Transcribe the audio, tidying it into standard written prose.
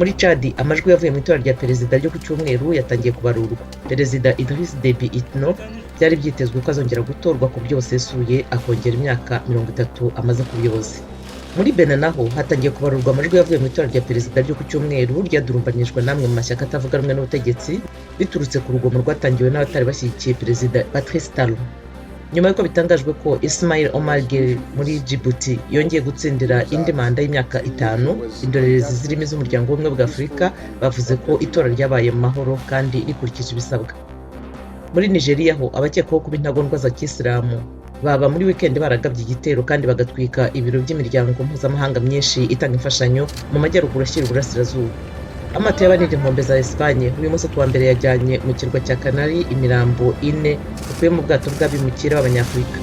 Muri Chad, amajwi yavuye mu itora rya perezida ryo ku cyumweru yatangiye kubarurwa. Perezida Idriss Deby Itno byari byitezwe ko azongera gutorwa ku buryo busesuye, akongera imyaka 30 amaze ku buyobozi. Muri Benin naho hatangiye kubarurwa amajwi yavuye mu itora rya perezida ryo ku cyumweru ryadurumbanijwe n'amwe mu mashyaka atavuga rumwe n'ubutegetsi, biturutse ku rugomo rwatangiwe n'abatari bashyigikiye Perezida Patrice Talon. Nyuma y'uko bitangajwe ko Ismail Omar Guelleh muri Djibouti yongeye gutsindira indi manda y'imyaka 5, indorerezi zirimo iz'Umuryango w'Ubumwe bwa Afurika bavuze ko itora ryabaye mu mahoro kandi rikurikije ibisabwa. Muri Nigeria ho, abakekwaho kuba intagondwa za kisilamu baba muri wikendi baragabye igitero kandi bagatwika ibiro by'imiryango mpuzamahanga myinshi itanga imfashanyo mu majyaruguru ashyira uburasirazuba. Amato y'abarinda inkombe za Espagne uyu munsi kuwa mbere yajyanye mu kirwa cya Canary imirambo ine ikuye mu bwato bw'abimukira b'Abanyafurika.